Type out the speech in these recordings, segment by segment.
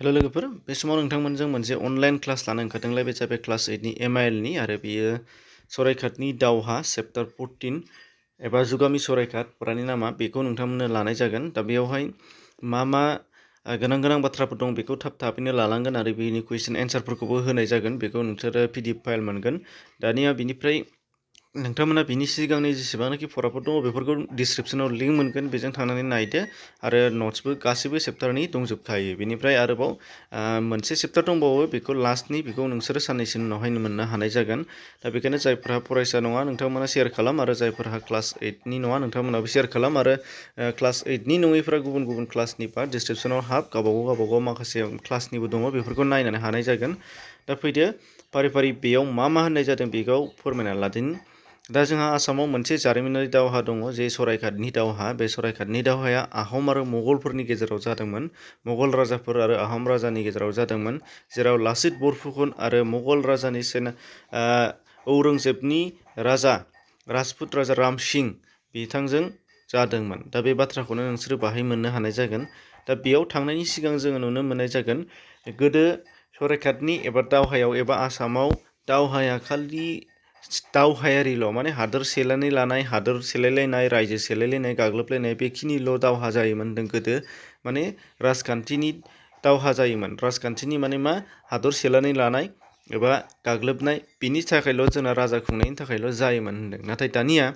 हेल' लोगोफोर बे समाव नोंथांमोनजों मोनसे अनलाइन क्लास लानो ओंखारदोंलाय बे जाबाय क्लास 8 नि MIL आरो बेयो सरायघाटनि दावहा चैप्टार 14 एबा जुगामि सरायघाट फरानि नामा बेखौ नोंथांमोननो लानाय जागोन दा बेयावहाय मा गोनां बाथ्राफोर दं बेखौ थाबैनो लालांगोन आरो बेनि कुइसन एन्सारफोरखौबो होनाय जागोन बेखौ नोंसोरो PDF फाइल मोनगोन दानिया बिनिफ्राय नोंथांमोना बिनि सिगांनि जेसेबांनाखि फराफोर दङ बेफोरखौ डिसक्रिप्शनाव लिंक मोनगोन बेजों थांनानै नायदो आरो नट्सबो गासैबो चैप्टारनि दंजोबखायो बेनिफ्राय आरोबाव मोनसे चैप्टार दंबावो बेखौ लास्टनि बेखौ नोंसोरो साननैसोनि उनावहाय मोननो हानाय जागोन दा बेखायनो जायफोरा फरायसा नङा नोंथांमोना शेयार खालाम आरो जायफोरहा क्लास 8 नि नङा नोंथांमोनाबो शेयार खालाम आरो क्लास 8 नि नङैफोरा गुबुन क्लासनि बा डिसक्रिप्शनाव हाब गावबागाव माखासे क्लासनिबो दङ बेफोरखौ नायनानै हानाय जागोन दा फैदो फारि बेयाव मा होननाय जादों बेखौ फोरमायना लादिनि दा जोंहा आसामाव मोनसे जारिमिनारि दावहा दङ जे सरायघाटनि दावहा बे सरायघाटनि दावहाया आहम आरो मुगलफोरनि गेजेराव जादोंमोन मुगल राजाफोर आरो आहम राजानि गेजेराव जादोंमोन जेराव लाचित बरफुकन आरो मुगल राजानि औरंगजेबनि राजा राजपुत राजा राम सिंह बिथांजों जादोंमोन दा बे बाथ्राखौनो नोंसोरो बाहाय मोननो हानाय जागोन दा बेयाव थांनायनि सिगां जोङो नुनो मोननाय जागोन गोदो सरायघाटनि एबा दावहायाव एबा आसामाव दावहाया खालि दावहायारिल' माने हादोर सेलायलायनाय रायजो सेलायलायनाय गाग्लोबलायनाय बेखिनिल' दावहा जायोमोन होनदों गोदो माने राजखान्थिनि दावहा जायोमोन राजखान्थिनि माने मा हादर सेलायनानै लानाय एबा गाग्लोबनाय बिनि थाखायल' जोंना राजा खुंनायनि थाखायल' जायोमोन होनदों नाथाय दानिया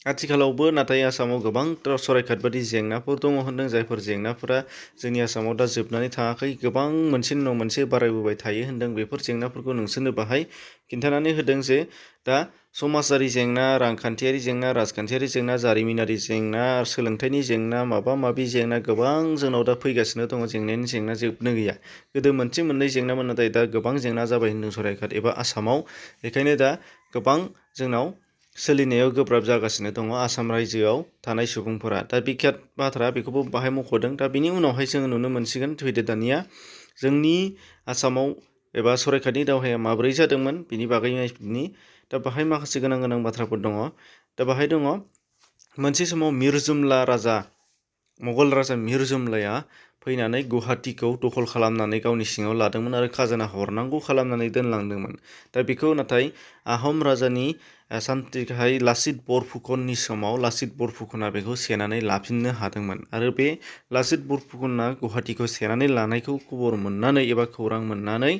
आथिखालावबो नाथाय आसामाव गोबां सरायघाट बादि जेंनाफोर दङ होनदों जायफोर जेंनाफोरा जोंनि आसामाव दा जोबनानै थाङाखै गोबां मोनसेनि उनाव मोनसे बारायबोबाय थायो होनदों बेफोर जेंनाफोरखौ नोंसोरनो बाहाय खिन्थानानै होदों जे दा समाजारि जेंना रांखान्थियारि जेंना राजखान्थियारि जेंना जारिमिनारि जेंना सोलोंथाइनि जेंना माबा माबि जेंना गोबां जोंनाव दा फैगासिनो दङ जेंनानि जेंना जोबनो गैया गोदो मोनसे मोननै जेंनामोन नाथाय दा गोबां जेंना जाबाय होनदों सरायघाट एबा आसामाव बेखायनो दा गोबां जोंनाव सोलिनायाव गोब्राब जागासिनो दङ आसाम रायजोआव थानाय सुबुंफोरा दा बिख्यात बाथ्रा बेखौबो बाहाय मख'दों दा बिनि उनावहाय जोङो नुनो मोनसिगोन फैदो दानिया जोंनि आसामाव एबा सरायघाटनि दावहाया माबोरै जादोंमोन बिनि बागै नायनि दा बाहाय माखासे गोनां बाथ्राफोर दङ दा बाहाय दङ मोनसे समाव मिर्जुमला राजा मुगल राजा मिर्जुमलाया फैनानै गुवाहाटीखौ दखल खालामनानै गावनि सिङाव लादोंमोन आरो खाजोना हरनांगौ खालामनानै दोनलांदोंमोन दा बेखौ नाथाय आहम राजानि सान्थ्रि गाहाय लाचित बरफुकननि समाव लाचित बरफुकना बेखौ सेनानै लाफिननो हादोंमोन आरो बे लाचित बरफुकना गुवाहाटीखौ सेनानै लानायखौ खबर मोननानै एबा खौरां मोननानै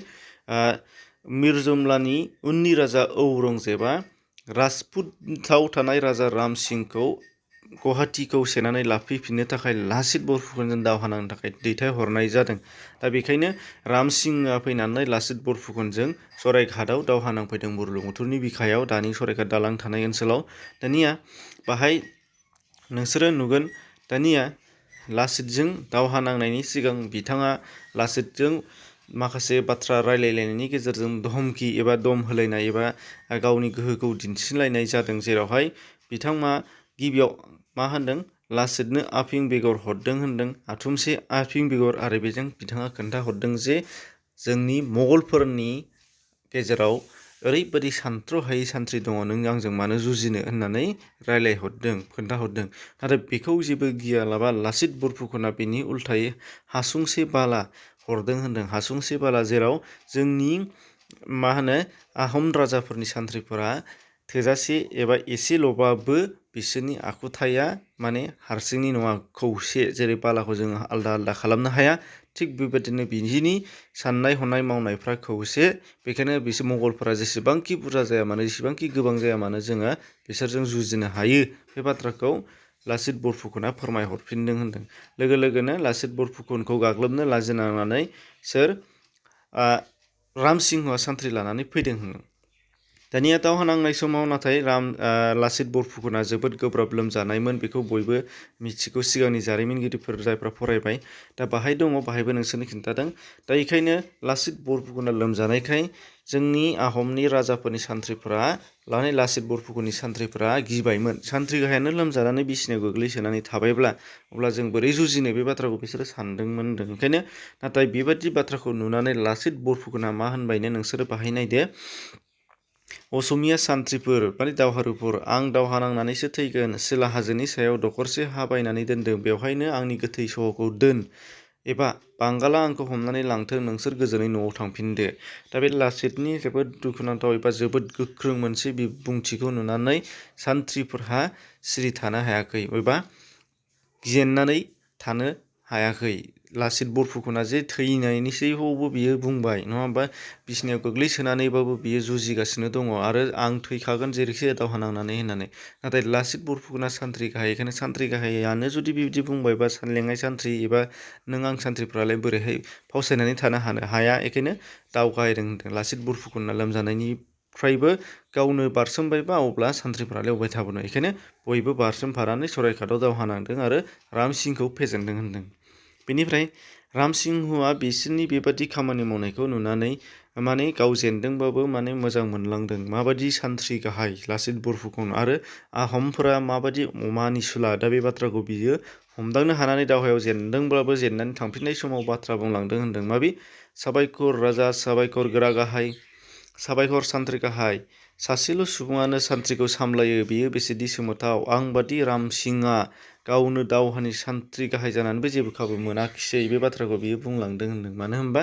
मिर्जुमलानि उननि राजा औरंगजेबा राजपुताव थानाय राजा राम सिंहखौ गुवाहाटीखौ सेनानै लाफैफिननो थाखाय लाचित बरफुकनजों दावहा नांनो थाखाय दैथायहरनाय जादों दा बेखायनो राम सिंहआ फैनानै लाचित बरफुकनजों सरायघाटआव दावहा नांफैदों बुरलुंबुथुरनि बिखायाव दानि सरायघाट दालां थानाय ओनसोलाव दानिया बाहाय नोंसोरो नुगोन दानिया लाचितजों दावहा नांनायनि सिगां बिथाङा लाचितजों माखासे बाथ्रा रायलायलायनायनि गेजेरजों धमकि एबा दम होलायनाय एबा गावनि गोहोखौ दिन्थिलायनाय जादों जेरावहाय बिथाङा गिबियाव मा होनदों लाचितनो आफिं बेगर हरदों होनदों आथुमसे आफिं बेगर आरो बेजों बिथाङा खोन्थाहरदों जे जोंनि मुगलफोरनि गेजेराव ओरैबायदि सानथ्र'हायै सान्थ्रि दङ नों आंजों मानो जुजिनो होननानै खोन्थाहरदों नाथाय बेखौ जेबो गियालाबा लाचित बरफुकना बेनि उल्थायै हासुंसे बाला हरदों होनदों हासुंसे बाला जेराव जोंनि आहम राजाफोरनि सान्थ्रिफोरा थोजासे एबा एसेल'बाबो बिसोरनि आखुथाया माने हारसिंनि नङा खौसे जेरै बालाखौ जोङो आलदा खालामनो हाया थिग बेबायदिनो बिनि साननाय हनाय मावनायफ्रा खौसे बेखायनो बिसोर मुगलफोरा जेसेबांखि बुरजा जाया मानो जेसेबांखि गोबां जाया मानो जोङो बिसोरजों जुजिनो हायो बे बाथ्राखौ लाचित बरफुकना फोरमायहरफिनदों होनदों लोगोनो लाचित बरफुकनखौ गाग्लोबनो लाजिनांनानै सोर राम सिंहआ सान्थ्रि लानानै फैदों होनदों दानिया दावहा नांनाय समाव नाथाय लाचित बरफुकना जोबोद गोब्राब लोमजानायमोन बेखौ बयबो मिथिगौ सिगांनि जारिमिनगिरिफोर जायफ्रा फरायबाय दा बाहायबो नोंसोरनो खिन्थादों दा बेखायनो लाचित बरफुकना लोमजानायखाय जोंनि आहमनि राजाफोरनि सान्थ्रिफोरा लाचित बरफुकननि सान्थ्रिफोरा गिबायमोन सान्थ्रि गाहायानो लोमजानानै बिसिनायाव गोग्लैसोनानै थाबायब्ला अब्ला जों बोरै जुजिनो बे बाथ्राखौ बिसोरो सानदोंमोन होनदों ओंखायनो नाथाय बेबायदि बाथ्राखौ नुनानै लाचित बरफुकना मा होनबायनो नोंसोरो बाहाय नायदो असमिया सान्थ्रिफोर माने दावहारुफोर आं दावहा नांनानैसो थैगोन सिला हाजोनि सायाव दखरसे हा बायनानै दोनदों बेवहायनो आंनि गोथै सहखौ दोन एबा बांगाला आंखौ हमनानै लांथों नोंसोर गोजोनै न'आव थांफिनदो। दा बे लाचितनि जोबोद दुखुनांथाव एबा जोबोद गोख्रों मोनसे बिबुंथिखौ नुनानै सान्थ्रिफोरहा सिरि थानो हायाखै एबा जेननानै थानो हायाखै। लाचित बरफुकना जे थैनायनिसैयावबो बियो बुंबाय नङा होमबा, बिसिनायाव गोग्लैसोनानैबाबो बियो जुजिगासिनो दङ आरो आं थैखागोन जेरैखि दावहा नांनानै होननानै। नाथाय लाचित बरफुकना सान्थ्रि गाहाय, बेखायनो सान्थ्रि गाहायानो जुदि बिबदि बुंबायबा लेङाइ सान्थ्रि एबा नों आं सान्थ्रिफ्रालाय बोरैहाय फावसायनानै थानो हाया, बेखायनो दावगायदों होनदों। लाचित बरफुकना लोमजानायनिफ्रायबो गावनो बारसोमबायबा अब्ला सान्थ्रिफ्रालाय अबाय थाबोनो, बेखायनो बयबो बारसोमफानानै सराइघाटआव दावहा नांदों आरो रामसिंखौ फेजेनदों होनदों। बेनिफ्राय रामसिंहआ बिसोरनि बेबादि खामानि मावनायखौ नुनानै माने गाव जेनदोंबाबो माने मोजां मोनलांदों। माबादि सान्थ्रि गाहाय लाचित बरफुकन आरो आहमफोरा माबादि मानिसुला, दा बे बाथ्राखौ बियो हमदांनो हानानै दावहायाव जेनदोंब्लाबो जेननानै थांफिननाय समाव बाथ्रा बुंलांदों होनदों। माबि? साबायखर राजा, साबायखर गोरा गाहाय, साबायखर सान्थ्रि गाहाय। सासेल' सुबुङानो सान्थ्रिखौ सामलायो, बेयो बेसेदि सोमोथाव। आंबादि रामसिंआ गावनो दावहानि सान्थ्रि गाहाय जानानैबो जेबो खाबु मोनाखिसै। बे बाथ्राखौ बियो बुंलांदों होनदों। मानो होनबा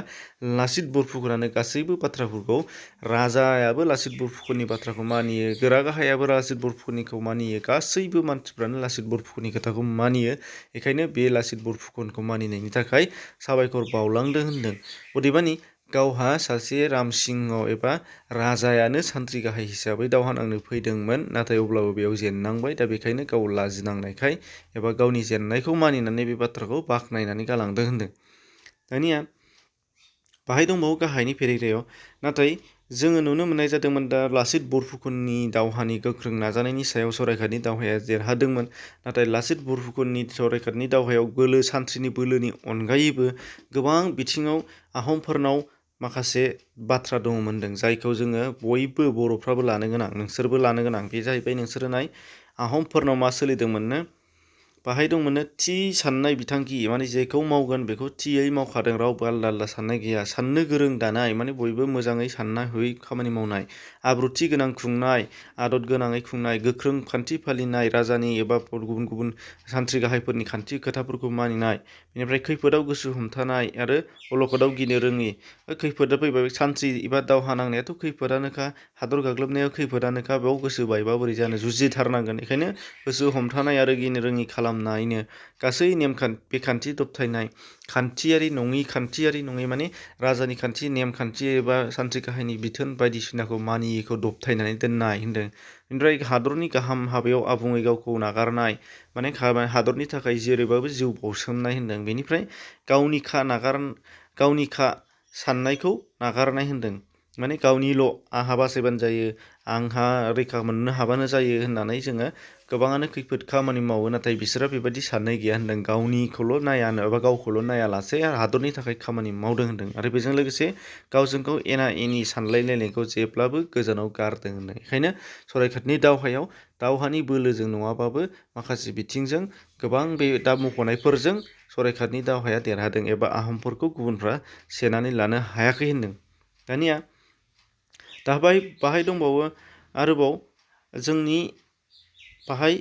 लाचित बरफुकनानो गासैबो बाथ्राफोरखौ, राजायाबो लाचित बरफुकननि बाथ्राखौ मानियो, गोरा गाहायाबो लाचित बरफुकननिखौ मानियो, गासैबो मानसिफ्रानो लाचित बरफुकननि खोथाखौ मानियो। बेखायनो बे लाचित बरफुकनखौ मानिनायनि थाखाय साबायखर बावलांदों होनदों। अदेबानि गावहा सासे रामसिंह एबा राजायानो सान्थ्रि गाहाय हिसाबै दावहा नांनो फैदोंमोन, नाथाय अब्लाबो बेयाव जेननांबाय। दा बेखायनो गाव लाजिनांनायखाय एबा गावनि जेननायखौ मानिनानै बे बाथ्राखौ बाख्नायनानै गालांदों होनदों। दानिया बाहाय दंबावो गाहायनि पेरेग्राफआव, नाथाय जोङो नुनो मोननाय जादोंमोन दा लाचित बरफुकननि दावहानि गोख्रों नाजानायनि सायाव सराइघाटनि दावहाया देरहादोंमोन। नाथाय लाचित बरफुकननि सराइघाटनि दावहायाव सान्थ्रिनि बोलोनि अनगायैबो गोबां बिथिङाव आहमफोरनाव माखासे बाथ्रा दङमोन होनदों, जायखौ जोङो बयबो बर'फ्राबो लानो गोनां, नोंसोरबो लानो गोनां। बे जाहैबाय, नोंसोरो नाय आहमफोरनाव मा सोलिदोंमोननो, बाहाय दंमोननो थि साननाय बिथांखि, माने जेखौ मावगोन बेखौ थियै मावखादों, रावबो आलदा आलदा साननाय गैया। साननो गोरों दानाय, माने बयबो मोजाङै सानना हयै खामानि मावनाय। आब्रुथि गोनां खुंनाय, आदत गोनाङै खुंनाय, गोख्रों खान्थि फालिनाय, राजानि एबा गुबुन गुबुन सान्थ्रि गाहायफोरनि खान्थि खोथाफोरखौ मानिनाय। बेनिफ्राय खैफोदाव गोसो हमथानाय आरो अलखदाव गिनो रोङि। खैफोदा फैबाय, सान्थ्रि एबा दावहा नांनायाथ' खैफोदानोखा, हादर गाग्लोबनायाव खैफोदानोखा, बेयाव गोसो बायबा बोरै जानो, जुजिथारनांगोन। बेखायनो गोसो हमथानाय आरो गिनो रोङि खालामनायनो गासै बेखान्थि दबथायनाय, खान्थियारि नङि माने राजानि खान्थि नेमखान्थि एबा सान्थ्रि गाहायनि बिथोन बायदिसिनाखौ मानियैखौ दबथायनानै दोननाय होनदों। बेनिफ्राय हादरनि गाहाम हाबायाव आबुङै गावखौ नागारनाय, माने हादरनि थाखाय जेरैबाबो जिउ बाउसोमनाय होनदों। बेनिफ्राय गावनिखा साननायखौ नागारनाय होनदों, माने गावनिल' आंहा बासायबानो जायो, आंहा रैखा मोननो हाबानो जायो होननानै जोङो गोबाङानो खैफोद खामानि मावो, नाथाय बिसोरहा बेबायदि साननाय गैया होनदों। गावनिखौल' नायानो एबा गावखौल' नायालासे हादरनि थाखाय खामानि मावदों होनदों। आरो बेजों लोगोसे गावजों गाव एना एनि सानलायलायनायखौ जेब्लाबो गोजानाव गारदों होनदों। बेखायनो सराइघाटनि दावहायाव दावहानि बोलोजों नङाबाबो माखासे बिथिंजों गोबां बे दा मख'नायफोरजों सराइघाटनि दावहाया देरहादों एबा आहमफोरखौ गुबुनफ्रा सेनानै लानो हायाखै होनदों। दानिया बाहाय दंबावो आरोबाव जोंनि बाहाय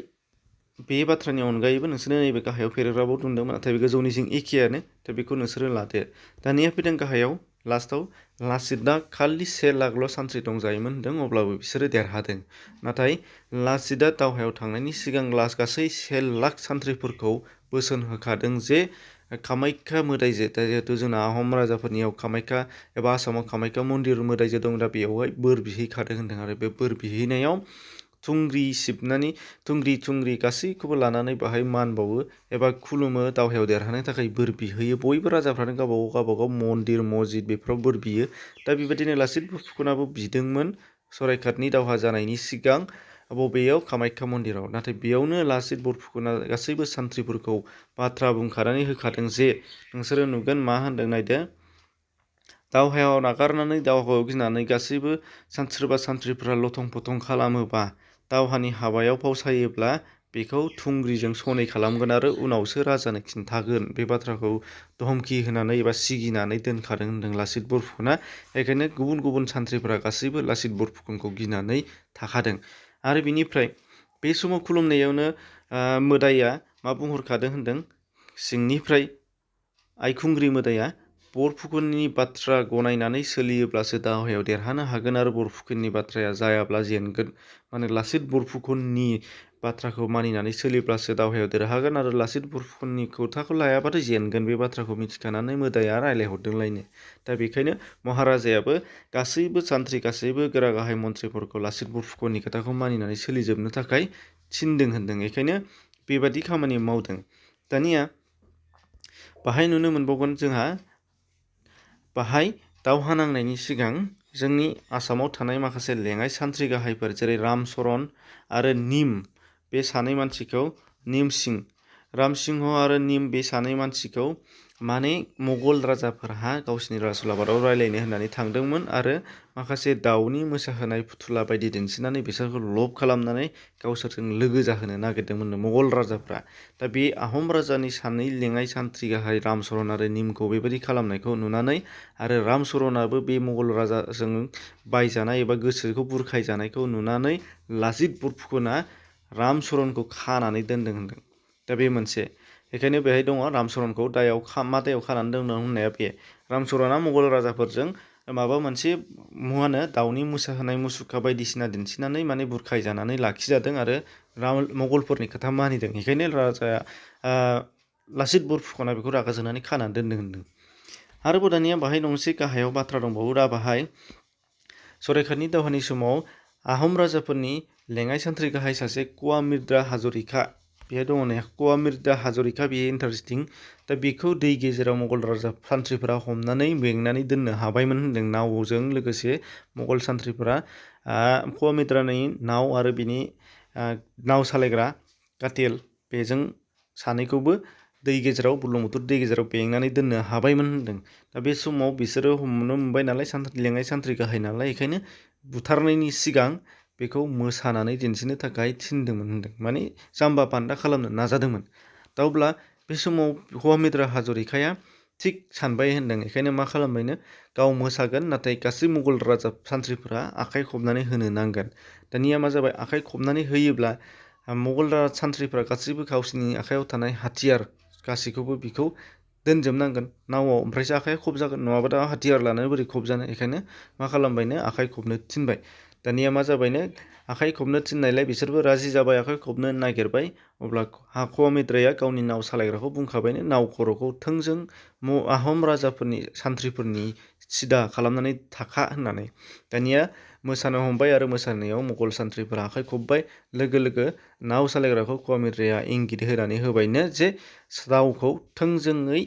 बे बाथ्रानि अनगायैबो नोंसोरो नैबे गाहायाव पेराग्राफआव दोनदोंमोन, नाथाय बे गोजौनिजों एखेयानो, दा बेखौ नोंसोरो लादो। दानिया फैदों गाहायाव लास्टआव, लाचितआ खालि 1 लाखल' सान्थ्रि दंजायोमोन होनदों, अब्लाबो बिसोरो देरहादों। नाथाय लाचितआ दावहायाव थांनायनि सिगां गासै 1 लाख सान्थ्रिफोरखौ बोसोन होखादों जे कामाख्या मोदायजो, दा जिहेतु जोंना आहम राजाफोरनियाव कामाख्या एबा आसामाव कामाख्या मन्दिर मोदायजो दं, दा बेयावहाय बोर बिहैखादों होनदों। आरो बे बोर बिहैनायाव थुंग्रि सिबनानै थुंग्रि गासैखौबो लानानै बाहाय मान बावो एबा खुलुमो, दावहायाव देरहानो थाखाय बोर बिहैयो। बयबो राजाफ्रानो गावबागाव मन्दिर मस्जिद बेफोराव बोर बियो। दा बेबायदिनो लाचित बरफुकनाबो बिदोंमोन सराइघाटनि दावहा जानायनि सिगां बबेयाव, कामाख्या मन्दिराव। नाथाय बेयावनो लाचित बरफुकना गासैबो सान्थ्रिफोरखौ बाथ्रा बुंखानानै होखादों जे नोंसोरो नुगोन मा होनदों नायदो, दावहायाव नागारनानै दावहायाव गिनानै गासैबो सोरबा सान्थ्रिफ्रा लथं फथं खालामोबा, दावहानि हाबायाव फावसायोब्ला बेखौ थुंग्रिजों सनै खालामगोन आरो उनावसो राजानो खिन्थागोन। बे बाथ्राखौ धमकि होनानै एबा सिगिनानै दोनखादों होनदों लाचित बरफुकना। बेखायनो गुबुन गुबुन सान्थ्रिफ्रा गासैबो लाचित बरफुकनखौ गिनानै थाखादों। आरो बिनिफ्राय बे समाव खुलुमनायावनो मोदाइया मा बुंहरखादों होनदों, सिंनिफ्राय आइखुंग्रि मोदाया बरफुकननि बाथ्रा गनायनानै सोलियोब्लासो दावहायाव देरहानो हागोन आरो बरफुकननि बाथ्राया जायाब्ला जेनगोन। माने लासित बरफुकननि बाथ्राखौ मानिनानै सोलिब्लासो दावहायाव देरहागोन आरो लासित बरफुकननि खोथाखौ लायाबाथाय जेनगोन बे बाथ्राखौ मिथिखानानै मोदाया रायलायहरदोंलायनो। दा बेखायनो महाराजायाबो गासैबो सान्थ्रि गासैबो गोरा गाहाय मन्थ्रिफोरखौ लासित बरफुकननि खोथाखौ मानिनानै सोलिजोबनो थाखाय थिनदों होनदों। बेखायनो बेबादि खामानि मावदों। दानिया बाहाय नुनो मोनबावगोन जोंहा बाहाय दावहा नांनायनि सिगां जोंनि आसामाव थानाय माखासे लेङाइ सान्थ्रि गाहायफोर जेरै रामचरण आरो निम बे सानै मानसिखौ रामसिंह आरो निम बे सानै मानसिखौ माने मुगल राजाफोरहा गावसिनि राजउलाफादाव रायलायनो होननानै थांदोंमोन आरो माखासे दाउनि मोसाहोनाय फुथुला बायदि दिन्थिनानै बिसोरखौ लब खालामनानै गावसोरजों लोगो जाहोनो नागिरदोंमोन मुगल राजाफ्रा। दा बे आहम राजानि सानै लेङाइ सान्थ्रि गाहाय रामचरण आरो निमखौ बेबायदि खालामनायखौ नुनानै आरो रामचरणाबो बे मुगल राजाजों बायजानाय एबा गोसोखौ बुरखायजानायखौ नुनानै लासित बरफुकना रामचरणखौ खानानै दोनदों होनदों। दा बे मोनसे। बेखायनो बेहाय दङ रामचरणखौ मा दायाव खानानै दोनदों होननाया बे रामचरणा मुगल राजाफोरजों माबा मोनसे मुवानो दाउनि मोसाहोनाय मुसुखा बायदिसिना दिन्थिनानै माने बुरखायजानानै लाखिजादों आरो मुगलफोरनि खोथा मानिदों। बेखायनो राजाया लासित बरफुकना बेखौ रागा जोंनानै खानानै दोनदों होनदों। आरोबाव दानिया बाहाय मोनसे गाहायाव बाथ्रा दंबावो। दा बाहाय सराइघाटनि दावहानि समाव आहम राजाफोरनि लेङाइ सान्थ्रि गाहाय सासे कुवा मिर्जा हाजरिका बेहाय दङ ने कुवा मिर्जा हाजरिका बेयो इन्टारेस्टिं। दा बेखौ दै गेजेराव मुगल राजा सान्थ्रिफोरा हमनानै बेंनानै दोननो हाबायमोन होनदों नावजों लोगोसे मुगल सान्थ्रिफोरा कुवा मिर्जानि नाव आरो बिनि नाव सालायग्रा काटेल बेजों सानैखौबो दै गेजेराव बुरलुंबुथुर दै गेजेराव बेंनानै दोननो हाबायमोन होनदों। दा बे समाव बिसोरो हमनो मोनबाय नालाय लेङाइ सान्थ्रि गाहाय नालाय बेखायनो बुथारनायनि सिगां बेखौ मोसानानै दिन्थिनो थाखाय थिनदोंमोन होनदों। माने जाम्बा बान्दा खालामनो नाजादोंमोन। दा अब्ला बे समाव कुवा मिर्जा हाजरिकाया थिग सानबाय होनदों। बेखायनो मा खालामबायनो गाव मोसागोन नाथाय गासै मुगल राजा सान्थ्रिफोरा आखाइ खबनानै होनो नांगोन। दानिया मा जाबाय आखाइ खबनानै होयोब्ला मुगल राजा सान्थ्रिफोरा गासैबो गावसिनि आखाइयाव थानाय हाथियार गासैखौबो बिखौ दोनजोबनांगोन नावआव ओमफ्रायसो आखाइया खबजागोन नङाबा दा हाथियार लानानै बोरै खबजानो। बेखायनो मा खालामबायनो आखाइ खबनो थिनबाय। दानिया मा जाबायनो आखाइ खबनो थिननायलाय बिसोरबो राजि जाबाय आखाइ खबनो नागिरबाय। अब्ला कुवा मिर्जाया गावनि नाव सालायग्राखौ बुंखाबायनो नाव खर'खौ थोंजों आहम राजाफोरनि सान्थ्रिफोरनि सिदा खालामनानै थाखा होननानै। दानिया मोसानो हमबाय आरो मोसानायाव मुगल सान्थ्रिफोरा आखाइ खबबाय। लोगो लोगो नाव सालायग्राखौ कुवा मिर्जाया इंगित होनानै होबायनो जे नावखौ थोंजोङै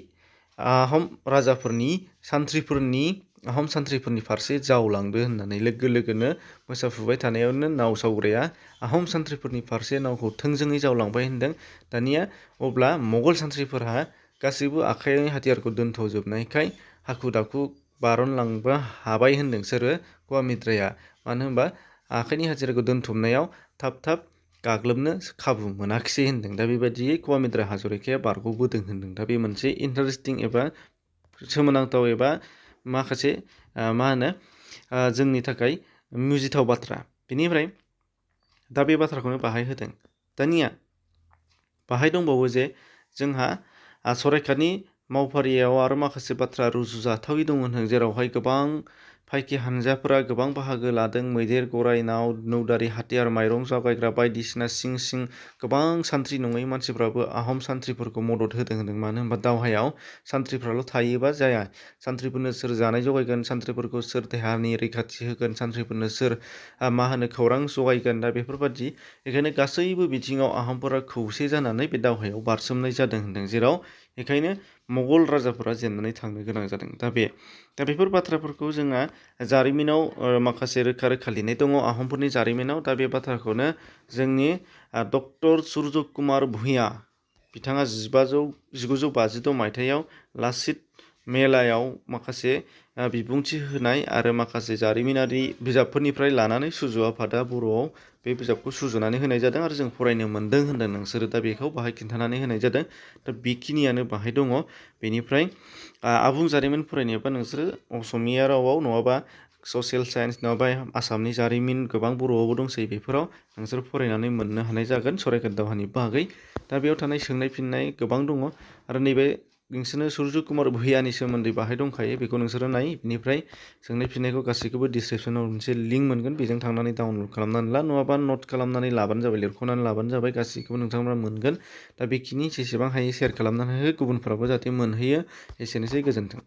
आहम सान्थ्रिफोरनि फारसे जावलांदो होननानै। लोगो लोगोनो मोसाफुबाय थानायावनो नाव सावग्राया आहम सान्थ्रिफोरनि फारसे नावखौ थोंजोङै जावलांबाय होनदों। दानिया अब्ला मुगल सान्थ्रिफोरहा गासैबो आखाइनि हाथियारखौ दोनथ'जोबनायखाय हाखु दाखु बारनलांबो हाबाय होनदों सोरो कुवा मिर्जाया। मानो होनबा आखाइनि हाथियारखौ दोनथुमनायाव थाब गाग्लोबनो खाबु मोनाखिसै होनदों। दा बेबायदियै कुवा मिर्जा हाजरिकाया बारग'बोदों होनदों। दा बे मोनसे इन्टारेस्टिं एबा सोमोनांथाव एबा माखासे जोंनि थाखाय मुजिथाव बाथ्रा। बेनिफ्राय दा बे बाथ्राखौनो बाहाय होदों। दानिया बाहाय दंबावो जे जोंहा सराइघाटनि मावफारियाव आरो माखासे बाथ्रा रुजुजाथावै दङ होनदों जेरावहाय गोबां फायखि हानजाफोरा गोबां बाहागो लादों। मैदेर गराइ नाव नौदारि हाथियार माइरं जगायग्रा बायदिसिना सिं गोबां सान्थ्रि नङै मानसिफ्राबो आहम सान्थ्रिफोरखौ मदद होदों होनदों। मानो होनबा दावहायाव सान्थ्रिफ्राल' थायोबा जाया। सान्थ्रिफोरनो सोर जानाय जगायगोन सान्थ्रिफोरखौ सोर देहानि रैखाथि होगोन सान्थ्रिफोरनो सोर खौरां जगायगोन। दा बेफोरबायदि बेखायनो गासैबो बिथिङाव आहमफोरा खौसे जानानै बे दावहायाव बारसोमनाय जादों होनदों जेराव बेखायनो मुगल राजाफोरा जेननानै थांनो गोनां जादों। दा बेफोर बाथ्राफोरखौ जोंहा जारिमिनाव माखासे रोखा लिरनाय दङ आहमफोरनि जारिमिनाव। दा बे बाथ्राखौनो जोंनि डक्टर सुर्य कुमार भुइया बिथाङा 1956 मायथाइयाव लाचित मेलायाव माखासे बिबुंथि होनाय आरो माखासे जारिमिनारि बिजाबफोरनिफ्राय लानानै सुजु आफादा बर'आव बे बिजाबखौ सुजुनानै होनाय जादों आरो जों फरायनो मोनदों होनदों नोंसोरो। दा बेखौ बाहाय खिन्थानानै होनाय जादों। दा बेखिनियानो बाहाय दङ। बेनिफ्राय आबुं जारिमिन फरायनोबा नोंसोरो असमिया रावाव नङाबा ससियेल साइन्स नङाबा आसामनि जारिमिन गोबां बर'आवबो दंसै बेफोराव नोंसोर फरायनानै मोननो हानाय जागोन सराइघाट दावहानि बागै। दा बेयाव थानाय सोंनाय फिननाय गोबां दङ आरो नैबे नोंसोरनो सुरज कुमार भुइयानि सोमोन्दै बाहाय दंखायो, बेखौ नोंसोरो नाय। बेनिफ्राय सोंनाय फिननायखौ गासैखौबो डिसक्रिपसनाव मोनसे लिंक मोनगोन, बेजों थांनानै डाउनलड खालामनानै ला, नङाबा नट खालामनानै लाबानो जाबाय, लिरख'नानै लाबानो जाबाय। गासैखौबो नोंथांमोना मोनगोन। दा बेखिनि जेसेबां हायो शेयार खालामनानै हो, गुबुनफ्राबो जाहाथे मोनहैयो। एसेनोसै, गोजोन्थों।